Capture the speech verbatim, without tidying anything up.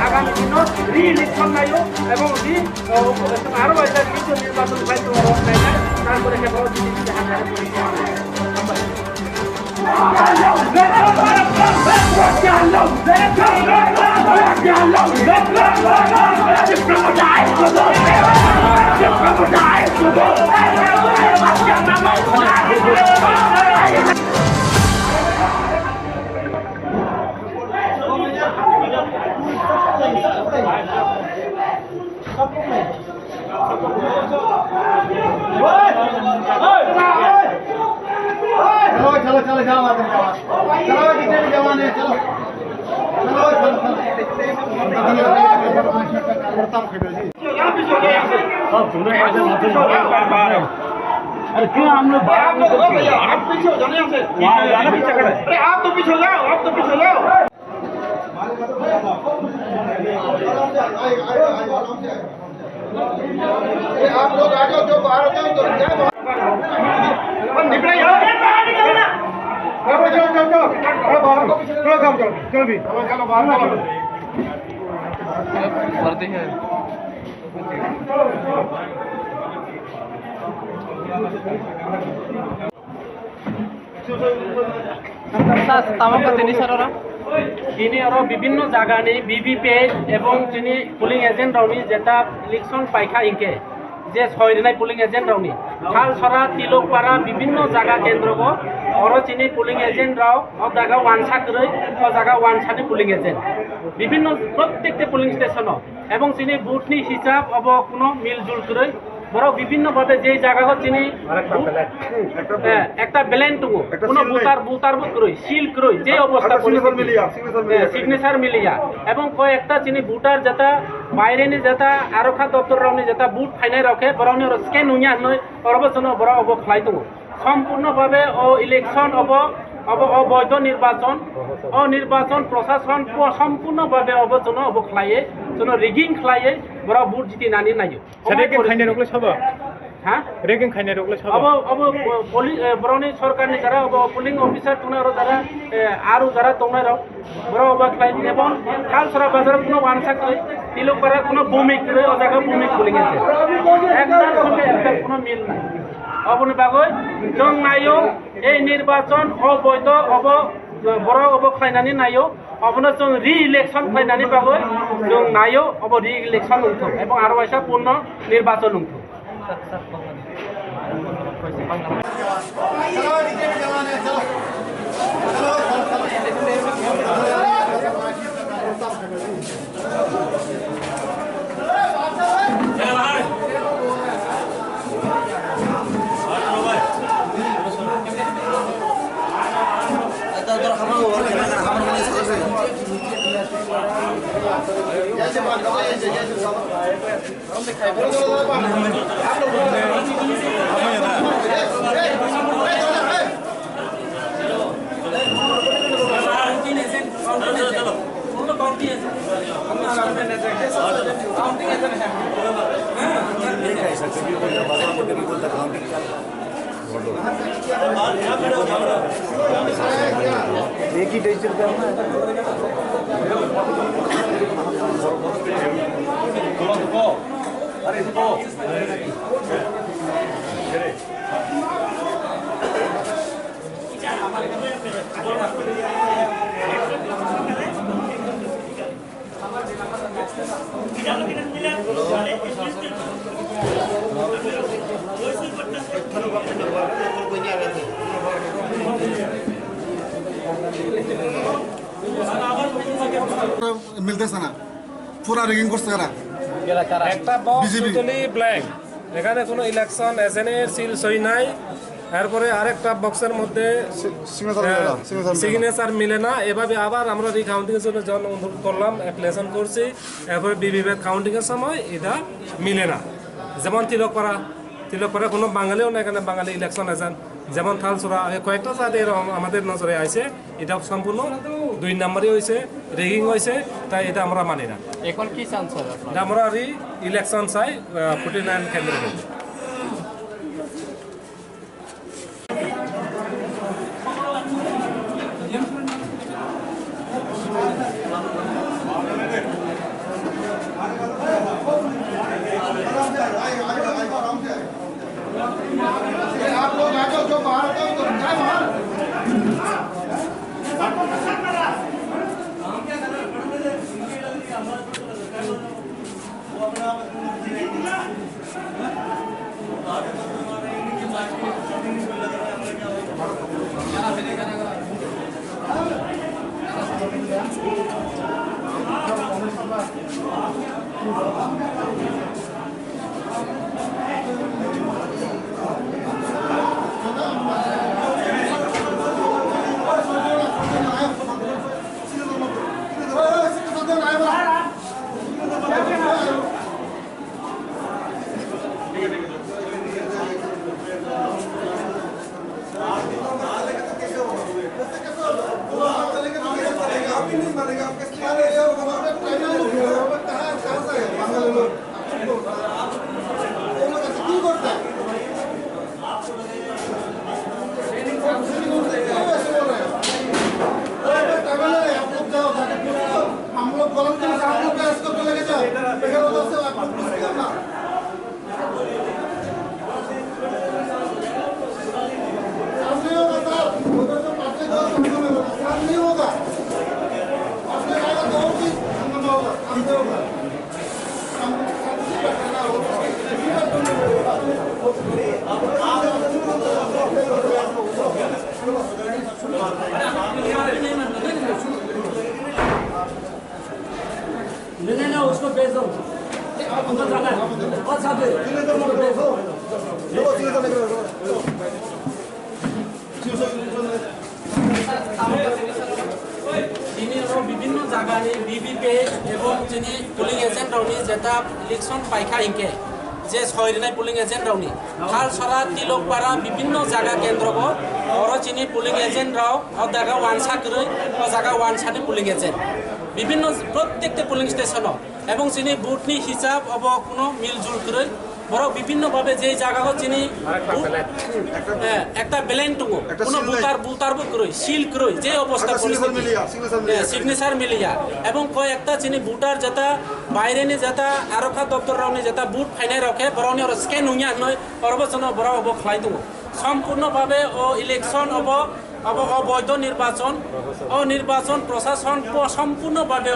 আগামী দিনো রি-ইলেকশন নাইও এবং রি-, ও, আরো একটা কিছু নির্বাচন হয়তো হবে না। তারপরে কেবল যদি হাজারে পরিণত হবে। चलो, चलो, चलो, जाओ, आगे जाओ। चलो, कितने भी जवान है, चलो। चलो, चलो, चलो। अरे क्यों हम लोग बाहर आप लोग हो भैया, आप पीछे हो जाओ, यहाँ से। वहाँ जाना पीछे करें। अरे आप तो पीछे हो जाओ, आप तो पीछे हो जाओ। आप लोग आ जाओ, जो बाहर होते हैं, उधर जाए बाहर। निकले यहाँ। चलो, चलो, चलो, चलो। चलो, बाहर को। चलो, चलो, चलो, चलो भी। चलो, चलो, बाहर चलो। वर्दी है। Tamo kotini sarora? Tini oro bibinno jagani B V P H ebong chini polling agent rokni jeta election paikha hingke je soi rinai polling agent rokni Thalsora, Tilokpara, bibinno jaga kendrogo oro chini polling agent rok o jaga wansa kwrwi, o jaga wansani polling agent bibinno prottekti polling station o. Ebong chini vote ni hisab obo kuno miljul kwrwi. Borok bibinno bhabe je jaga o chini ekta balance tongo, kuno voter, voter bo kwrwi, seal kwrwi, je obostha signature miliya, signature miliya. Ebong koi ekta chini voter jeta baire ni jeta aro kha doptor rok ni jeta vote phainai rok khe borok ni oro scan wngya hinwi oro bo chwngno borok obo khlai tongo. Sompurno bhabe o election obo, obo oboido nirbachon, o nirbachon proshason po-, sompurno bhabe obo chwngno obo khlaiye, chwngno rigging khlaiye, borok vote jitinani naio. Sir, rigging khainai rok le sobo? Ha? Rigging khainai rok le sobo? Obo, obo, o, poli-, eh, borokni sorkarni jara obo polling officer tongnai oro jara, eh, aro jara tongnai rok. Borok obo khlai ebong Thalsora bazar kuno wansa kwrwi, Tilokpara kuno bumi kwrwi, o jaga bumi polling agent. Ektal songe ektal kuno mil nai. Oboni bagwi chwng naio, ei nirbachon oboido obo, borok obo khlainani naio, obono chwng re-election khlainani bagwi chwng naio, obo re-election wngthok ebong aro waisa purno nirbachon wngthok. एक ही टेंशन करना है। মিলতেছে না, পুরা রিগিং করছে এরা। একটা box BJP. Totally blank, এখানে কোনো ইলেকশন এজেন্টের সিল সই নাই। এরপরে আরেকটা বক্সের মধ্যে সিগনেচার মিলে না, সিগনেচার মিলে না। সিগনেচার মিলে না, এভাবে আবার আমরা রিকাউন্টিং এর জন্য জন অনুরোধ করলাম, অ্যাপ্লিকেশন করছি। এরপরে ভিভিপ্যাট কাউন্টিং এর সময় এটা মিলে না। যেমন তিলকপাড়া, তিলকপাড়া কোনো বাঙালিও না, এখানে বাঙালি ইলেকশন এজেন্ট। যেমন থালসরা, এই কয়েকটা জায়গায় এরকম আমাদের নজরে আছে, এটা সম্পূর্ণ দুই নম্বরই হয়েছে, রিগিং হয়েছে, তাই এটা আমরা মানি না। এখন কি চান স্যার আপনারা? এটা আমরা রি ইলেকশন চাই, ফোর্টি নাইন কেন্দ্রের মধ্যে। नहीं, नहीं, नहीं, उसको भेज दो। उनको जाना है। और साथ में, उसको भेज दो। Chini oro bibhinno jaga ni V V P A T ebong chini polling agent rok ni jeta election paikha hinkhe je soi rinai polling agent rok ni Thalsora, Tilokpara, bibhinno jaga kendro bo oro chini polling agent rok o jaga wansa kwrwi, o jaga wansa ni polling agent bibhinno prottekta polling station o. Ebong chini vote ni hisab obo kuno miljul kwrwi. Borok bibhinno bhabe je jaga o chini vote, eh, ekta blank tongo. Kuno voter, voter bo kwrwi, seal kwrwi, je obostha, signature miliya, signature miliya. Ebong koi ekta chini voter jeta baire ni jeta aro kha doptor rok ni jeta vote phainai rok khe borok ni oro scan wngya hinwi oro bo chwngno borok obo khlai tongo. Sompurno bhabe o election obo, obo oboidho nirbachon. O nirbachon prosason po-, sompurno bhabe